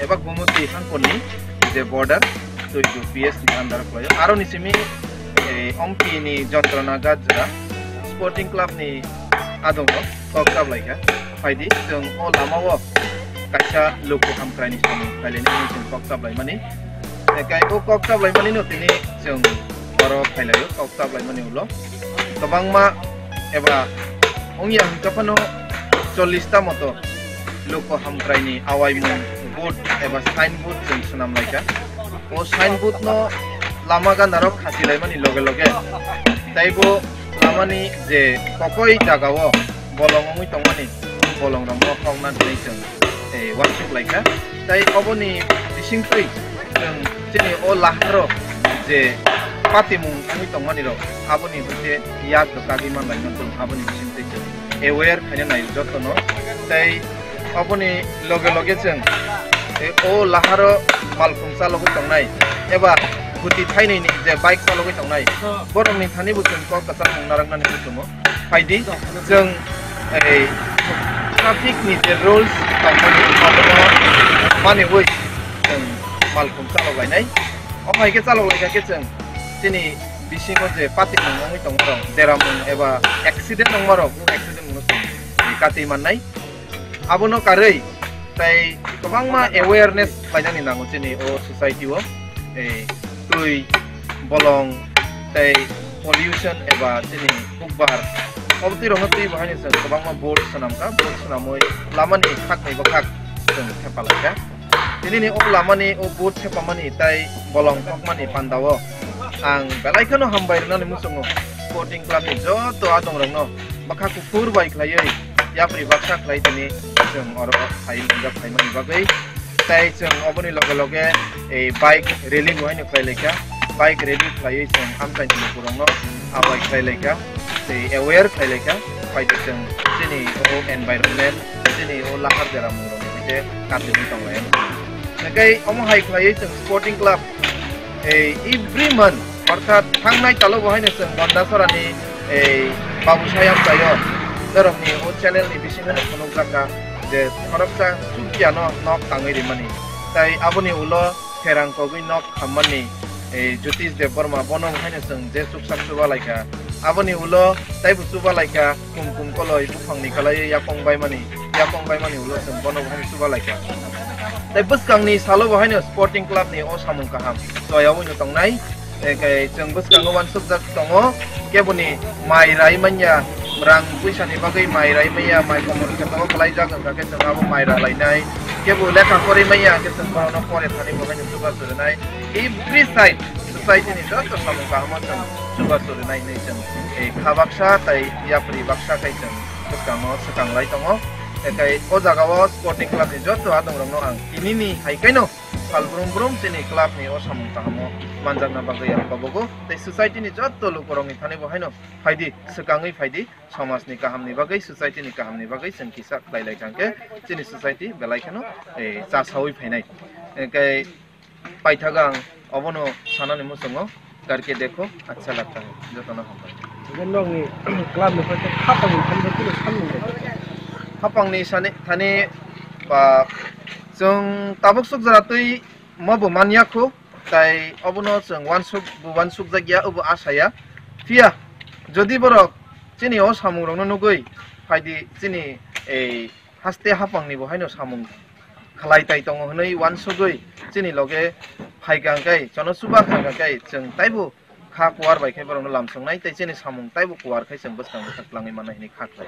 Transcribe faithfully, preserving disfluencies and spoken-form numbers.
Eba Gumoti hangkoni je border, twi P S ni under khlaio. Aro ni simi, eh, Ompi ni Jontrona Gajra Sporting Club ni adongo kok chablai kha. Phaidi, chwng o lama o kaisa luku hamkrai ni samung khailai nai chwng kok chablai mani. Ekai o kok chablai mani no tini chwng oro khailai o kok chablai mani ulo. Kwbangma eba wngya hwnkhe phano chollish ta moto luku hamkrai ni awaimung board eba sign board chwng swnam lai kha. O sign board no lama gana rok khasi lai mani loge loge tei bo lama ni je kokoi jaga o bolong wngwi tongmani, bolong rok no hokna hinwi chwng, eh, uansuk lai kha. Tei oboni bisingtwi chwng chini o laharo je patimung wngwi tongmani rok aboni hwnkhe yak rwkagwi man lai mano, aboni bisingtwi chwng aware khaina nai jotono. Tei oboni loge loge chwng, eh, o laharo malkhung chalogwi tongnai eba guti thainwi ni je bike chalogwi tongnai, borokni thani bo chwng kok kwchangmung narwknani muchungo. Phaidi, chwng ei traffic ni je rules tongmani abono maniwi chwng malkhung chalok lainai. O hai khe chalok lai kha khe chwng chini bisingo je patimung wngwi tongmarok, deramung eba accident wngmarok, o accident mungno chwng, eh, katwi mannai. Abono karwi tei kwbangma awareness khlainani nango chini o society o. Eh, twi, bolong tei pollution eba chini hukbar, obo twi rokno twi bo haino chwng kwbangma board swnamkha, board swnamwi lamani khakni bwkhak chwng thepalaikha. Tinini o lamani o board thepamani tei bolong thokmani pandao ang belai kheno hambai rwnani muchungo sporting club ni joto adongrokno bwkha kuphur bai khlaiwi yapri baksa khlai tini chwng oro phai manjak phaimani bagwi. Tei chwng oboni loge loge ei bike rally bo haino khlai laikha, bike rally khlaiwi chwng amchaini lukurokno awai khlai laikha, tei aware khlai laikha, phaidi chwng chini o environment, chini o lahar jera mungrokni bide katwlwi tong lai. Hwnkhe omo hai khlaiwi chwng sporting club ei every month, orthat thangnai talo bo haino chwng Gondasorani ei Babu Sayam Tayo norokni o channel ni bisingo no phunukjakha je khoroksa chukya no nok tangwi rimani. Tai aboni ulo pherang kogwi nok khammani ei Jyotish Debbarma bono bo haino chwng je chuksak chuba laikha. Aboni ulo taibo chuba laikha kum kum koloi buphangni kalaiwi yakong baimani, yakong baimani ulo chwng bono bo haino chuba laikha. Tai bwskangni salo bo haino sporting club ni o samung kaham toya wngwi tongnai. Tei chwng bwskango uansukjak tongo, keboni mai rai manya, rang puisa ni bagwi mai rai manya, mai komor khe tongo kwlaijak, wngkha khe chwng abo mai ra lainai. Kebo lekha kwrwi manya, khe chwng borokno pore thani bo haino chubachu rwnai. Every side, society ni joto samung kaham o chwng chubachu rwnai hinwi chwng, eh, kha baksa tei yapri baksa khai chwng bwskango swkang lai tongo. Tei o jaga o sporting club ni joto adongrokno ang tinini hai khe no sal brum brum chini club ni o samung kaham o manjakna bagwi ang kobogo. Tei society ni joto lukurokni thani bo haino phaidi, swkangwi phaidi, somaj ni kaham ni bagwi, society ni kaham ni bagwi chwng kisa khlai lai thang khe chini society belai kheno, eh, chasawi phainai. Hwnkhe paithago ang obono sanani muchungo, karke dekho, acha lagta hai, jotono hambai. Hwnkhe nokni club ni phaikhe khapangni thani bo tino samung bai. Khapangni sani thani ba chwng tabuk suk jora twi mo bo manya khu, tai obono chwng uansuk bo uansuk jak ya, obo asa ya. Phiya jodi borok chini o samung rokno nugwi phaidi chini ei haste hapangni bo haino samung khlai tai tongo hwnwi uansugwi chini loge phaikha hwnkhe, chono chuba kha hwnkhe chwng taibo kha kuar bai khe borokno lamsongnai tei chini samung taibo kuar khai chwng bwskang bwskang twlangwi mannai hwnwi kha khlai.